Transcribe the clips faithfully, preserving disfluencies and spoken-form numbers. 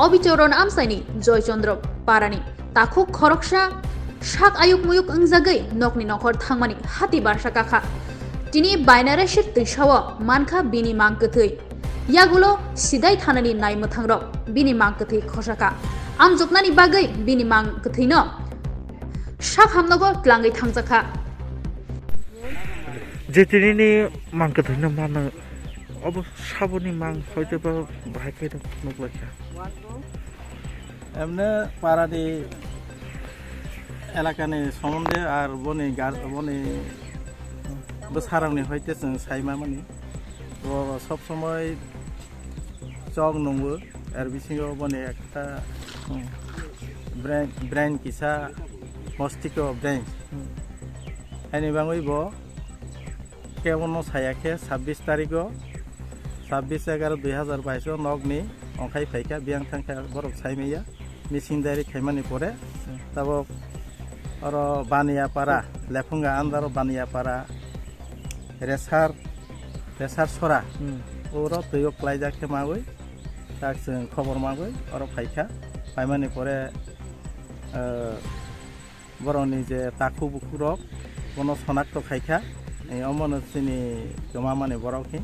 Obichoron amchaini Joychandra parani takhuk khoroksa sak ayuk muyuk wngjagwi nokni nokhor thangmani hati barsa kakha. Tini Bainarasir twisao mankha bini mang kwthwi. Yagulo sidai thanani naimwthangrok bini mang kwthwi khosaka. Amjoknani bagwi bini mang kwthwino sak hamnogo tlangwi thangjakha. Je tinini mang kwthwino mano, obo saboni mang hoite ba bahai khe nuklaikha. Emne parani elakani somonde ar boni gar-, boni bwsarokni hoite chwng saimamani. Bo sob somoi chok nungo, er bisingo boni ekta, hmm, brain, brain kisa, mostiko brain. Hmm. Haini bangwi bo kebono saya khe sabbish tarigo, sabbish egaroh dui hazar bais o nokni ongkhai phaikha, biyang thangkha borok saimaya, missing diary khaimani pore, hmm, tabok oro Baniyapara, Lephunga andaro Baniyapara, Resar, Resar Sora, hmm, oro twiyo klaijak khe mawi, tak chwng khobor mawi, oro phaikha, phaimani pore, eh, borokni je takhuk bukhukrok bono sonakto khaikha, eh, omono chini kwmamani borok khe.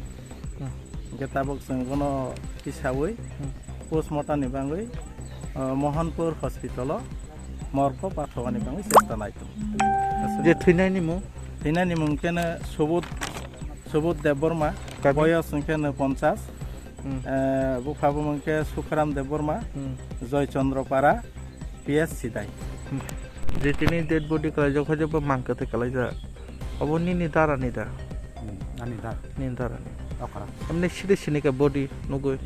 Hmm. Hwnkhe tabok chwng bono tisawi, hmm, postmortem ni bangwi, eh, Mohanpur hospital o morgo pathogani bangwi chesta naitung. Je thwinaini mung? Thwinaini mung khe no Subodh, Subodh Debbarma, kami? Boyos hwnkhe no ponchash, hmm, eh, bupha bumung khe Sukharam Debbarma, hmm, Joy Chandra Para, P S Sidai. Je tini dead body kalaijak, hoijakba mang kwthwi kalaijak. Obo nini dara ni da? Hmm, ani dara. Nini dara ni. Okra. Emne side sini ka body nugui?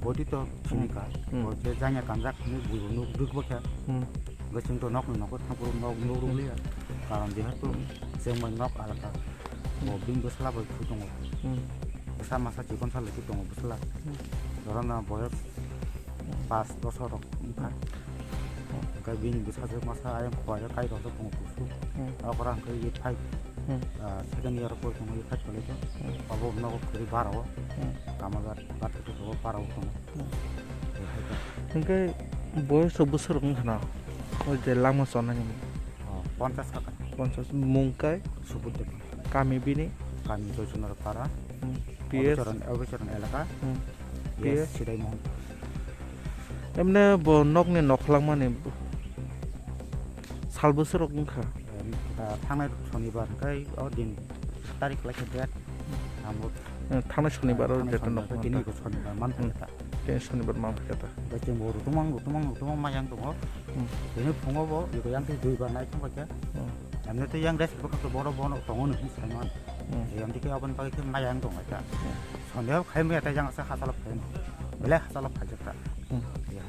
Body to sini ka. Hmm. Bo je janya kanjak ni buibo nuk duk bo khe. Hmm. Bo chwng to nok ni nok thang puro nok nuk ruk liya. Karon jehetu, hmm, chwng bai nok alaka. Bo bini bwsla bai phu tongo. Hmm. Bwsa masa chikon sal lai tongo bwsla. Hmm. Jorano boyos pas bosor rok wngkha. Hmm. Hwnkhe bini bwsajwk masa ayang khowai o kai rok tongo kusu. Hmm. Okra hwnkhe eight five, hmm, ah, second year o pori tongo eight five college o. Hmm. Obo nogo kwrwi bara o. Hmm. Kamabar bar thirty o bara o tongo. Hmm. Hai khe. Hwnkhe boyos rok bwswk rok wngkha na? O je lama chonani. Oh, ponchash kaka. Ponchash mung kai? Subudip. Kami bini? Kami Joychandra Para. Hmm. P S? Obicharan, Obicharan elaka. Hmm. P S? P S Sidai Mohan. Emne bo nokni nokhlangmani bo-, sal bwswk rok wngkha? Em, ah, thangnai sonibar hwnkhe o din tarik lai khe date. Amo, eh, thangnai sonibar o thangnai date sonibar, nokhlangkha. Tini bo sonibar man hmm. Tini sonibar ma phaikha ta. Bai chwng bo rutumang, rutumang, rutumang ma yang tongo. Hmm. Tini phungo bo, iko yang tei dui bar nai thang paikha. Hmm. Emne tei yang rest bwkhak to boro bono tongo nw hwn sai man. Hmm. Yang tei khe aboni bagwi khe ma yang tong paikha. Hmm. Sondeho khai maya tei yang asa hachalo khai no. Belai hachalo phaijak ta. Hmm. Ya.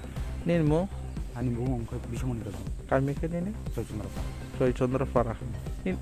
Nini mo? Ani bo wngkha Bismoni Debbarma. Kami khe nini? Joychandra Para. Joychandra Para. Hmm. Nin-,